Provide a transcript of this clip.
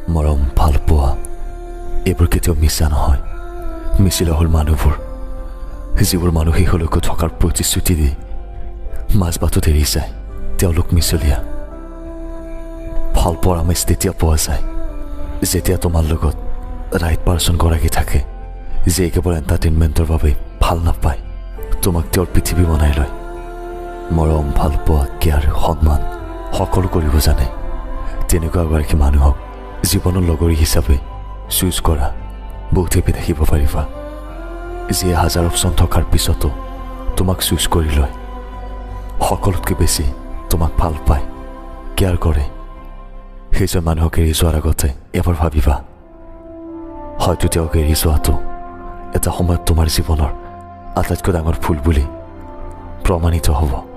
মৰম, ভালপোৱা এইবোৰ কেতিয়াও মিছা নহয়। মিছিলা হ'ল মানুহবোৰ, যিবোৰ মানুহ শেষলৈকে থকাৰ প্ৰতিশ্ৰুতি দি মাজবাটত এৰি যায়, তেওঁলোক মিছলীয়া। ভালপোৱাৰ আমেজ তেতিয়া পোৱা যায় যেতিয়া তোমাৰ লগত ৰাইট পাৰ্চনগৰাকী থাকে, যিয়ে কেৱল এণ্টাৰটেইনমেণ্টৰ বাবে ভাল নাপায়, তোমাক তেওঁৰ পৃথিৱী বনাই লয়। মৰম, ভালপোৱা, কেয়াৰ, সন্মান সকলো কৰিব জানে। তেনেকুৱা এগৰাকী মানুহক জীৱনৰ লগৰী হিচাপে চুজ কৰা বহুতে দেখিব পাৰিবা, যিয়ে হাজাৰ অপশ্যন থকাৰ পিছতো তোমাক চুজ কৰি লয়, সকলোতকৈ বেছি তোমাক ভাল পায়, কেয়াৰ কৰে। সেইজন মানুহক এৰি যোৱাৰ আগতে এবাৰ ভাবিবা, হয়তো তেওঁক এৰি যোৱাটো এটা সময়ত তোমাৰ জীৱনৰ আটাইতকৈ ডাঙৰ ভুল বুলি প্ৰমাণিত হ'ব।